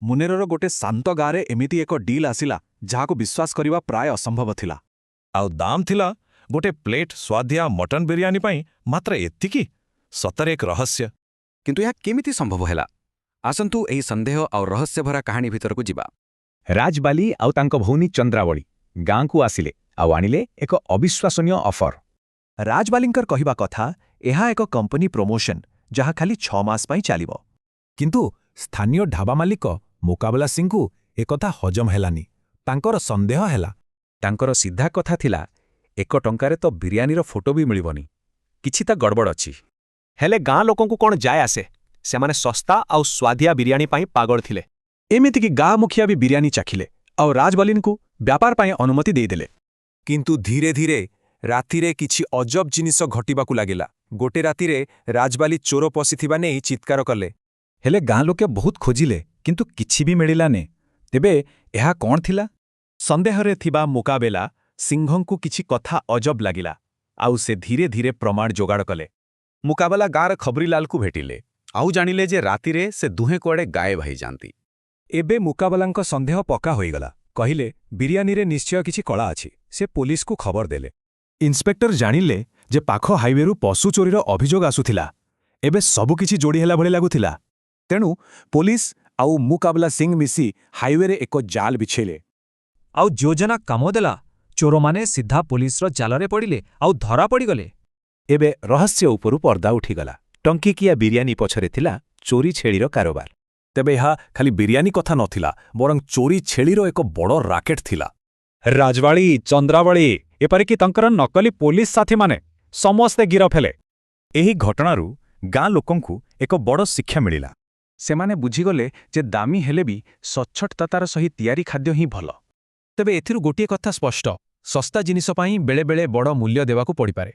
ମୁନେରର ଗୋଟେ ଶାନ୍ତ ଗାଁରେ ଏମିତି ଏକ ଡିଲ୍ ଆସିଲା, ଯାହାକୁ ବିଶ୍ୱାସ କରିବା ପ୍ରାୟ ଅସମ୍ଭବ ଥିଲା। ଆଉ ଦାମ୍ ଥିଲା ଗୋଟେ ପ୍ଲେଟ୍ ସ୍ୱାଦିଆ ମଟନ୍ ବିରିୟାନୀ ପାଇଁ ମାତ୍ର ଏତିକି। ସତରେ ଏକ ରହସ୍ୟ। କିନ୍ତୁ ଏହା କେମିତି ସମ୍ଭବ ହେଲା? ଆସନ୍ତୁ ଏହି ସନ୍ଦେହ ଆଉ ରହସ୍ୟଭରା କାହାଣୀ ଭିତରକୁ ଯିବା। ରାଜବାଲି ଆଉ ତାଙ୍କ ଭଉଣୀ ଚନ୍ଦ୍ରାବଳୀ ଗାଁକୁ ଆସିଲେ ଆଉ ଆଣିଲେ ଏକ ଅବିଶ୍ୱାସନୀୟ ଅଫର। ରାଜବାଲିଙ୍କର କହିବା କଥା, ଏହା ଏକ କମ୍ପାନୀ ପ୍ରମୋସନ, ଯାହା ଖାଲି 6 ମାସ ପାଇଁ ଚାଲିବ। କିନ୍ତୁ ସ୍ଥାନୀୟ ଢାବା ମାଲିକ ମୁକାବଲା ସିଂଙ୍କୁ ଏକଥା ହଜମ ହେଲାନି। ତାଙ୍କର ସନ୍ଦେହ ହେଲା। ତାଙ୍କର ସିଧା କଥା ଥିଲା, 1 ଟଙ୍କାରେ ତ ବିରିୟାନୀର ଫଟୋ ବି ମିଳିବନି, କିଛି ତ ଗଡ଼ବଡ଼ ଅଛି। ହେଲେ ଗାଁ ଲୋକଙ୍କୁ କ'ଣ ଯାଏ ଆସେ? ସେମାନେ ଶସ୍ତା ଆଉ ସ୍ୱାଦିଆ ବିରିୟାନୀ ପାଇଁ ପାଗଳ ଥିଲେ। ଏମିତିକି ଗାଁ ମୁଖିଆ ବି ବିରିୟାନୀ ଚାଖିଲେ ଆଉ ରାଜବାଲିଙ୍କୁ ବ୍ୟାପାର ପାଇଁ ଅନୁମତି ଦେଇଦେଲେ। କିନ୍ତୁ ଧୀରେ ଧୀରେ ରାତିରେ କିଛି ଅଜବ ଜିନିଷ ଘଟିବାକୁ ଲାଗିଲା। ଗୋଟେ ରାତିରେ ରାଜବାଲି ଚୋର ପଶିଥିବା ନେଇ ଚିତ୍କାର କଲେ। ହେଲେ ଗାଁ ଲୋକେ ବହୁତ ଖୋଜିଲେ, କିନ୍ତୁ କିଛି ବି ମିଳିଲାନି। ତେବେ ଏହା କ'ଣ ଥିଲା? ସନ୍ଦେହରେ ଥିବା ମୁକାବେଲା ସିଂହଙ୍କୁ କିଛି କଥା ଅଜବ ଲାଗିଲା ଆଉ ସେ ଧୀରେ ଧୀରେ ପ୍ରମାଣ ଯୋଗାଡ଼ କଲେ। ମୁକାବଲା ଗାଁର ଖବରୀଲାଲକୁ ଭେଟିଲେ ଆଉ ଜାଣିଲେ ଯେ ରାତିରେ ସେ ଦୁହେଁ କୁଆଡ଼େ ଗାଏବ ହେଇଯାନ୍ତି। ଏବେ ମୁକାବଲାଙ୍କ ସନ୍ଦେହ ପକ୍କା ହୋଇଗଲା। କହିଲେ, ବିରିୟାନୀରେ ନିଶ୍ଚୟ କିଛି କଳା ଅଛି। ସେ ପୋଲିସକୁ ଖବର ଦେଲେ। ଇନ୍ସପେକ୍ଟର ଜାଣିଲେ ଯେ ପାଖ ହାଇୱେରୁ ପଶୁ ଚୋରିର ଅଭିଯୋଗ ଆସୁଥିଲା। ଏବେ ସବୁକିଛି ଯୋଡ଼ି ହେଲା ଭଳି ଲାଗୁଥିଲା। ତେଣୁ ପୋଲିସ ଆଉ ମୁକାବଲା ସିଂ ମିଶି ହାଇୱେରେ ଏକ ଜାଲ ବିଛେଇଲେ। ଆଉ ଯୋଜନା କାମ ଦେଲା। ଚୋରମାନେ ସିଧା ପୋଲିସର ଜାଲରେ ପଡ଼ିଲେ ଆଉ ଧରା ପଡ଼ିଗଲେ। ଏବେ ରହସ୍ୟ ଉପରୁ ପର୍ଦ୍ଦା ଉଠିଗଲା। ଟଙ୍କିକିଆ ବିରିୟାନୀ ପଛରେ ଥିଲା ଚୋରି ଛେଳିର କାରବାର। ତେବେ ଏହା ଖାଲି ବିରିୟାନୀ କଥା ନଥିଲା, ବରଂ ଚୋରି ଛେଳିର ଏକ ବଡ଼ ରାକେଟ୍ ଥିଲା। ରାଜବାଳୀ, ଚନ୍ଦ୍ରାବଳୀ, ଏପରିକି ତାଙ୍କର ନକଲି ପୋଲିସ ସାଥୀମାନେ ସମସ୍ତେ ଗିରଫ ହେଲେ। ଏହି ଘଟଣାରୁ ଗାଁ ଲୋକଙ୍କୁ ଏକ ବଡ଼ ଶିକ୍ଷା ମିଳିଲା। ସେମାନେ ବୁଝିଗଲେ ଯେ ଦାମୀ ହେଲେ ବି ସଚ୍ଛଟତାର ସହି ତିଆରି ଖାଦ୍ୟ ହିଁ ଭଲ। ତେବେ ଏଥିରୁ ଗୋଟିଏ କଥା ସ୍ପଷ୍ଟ, ଶସ୍ତା ଜିନିଷ ପାଇଁ ବେଳେବେଳେ ବଡ଼ ମୂଲ୍ୟ ଦେବାକୁ ପଡ଼ିପାରେ।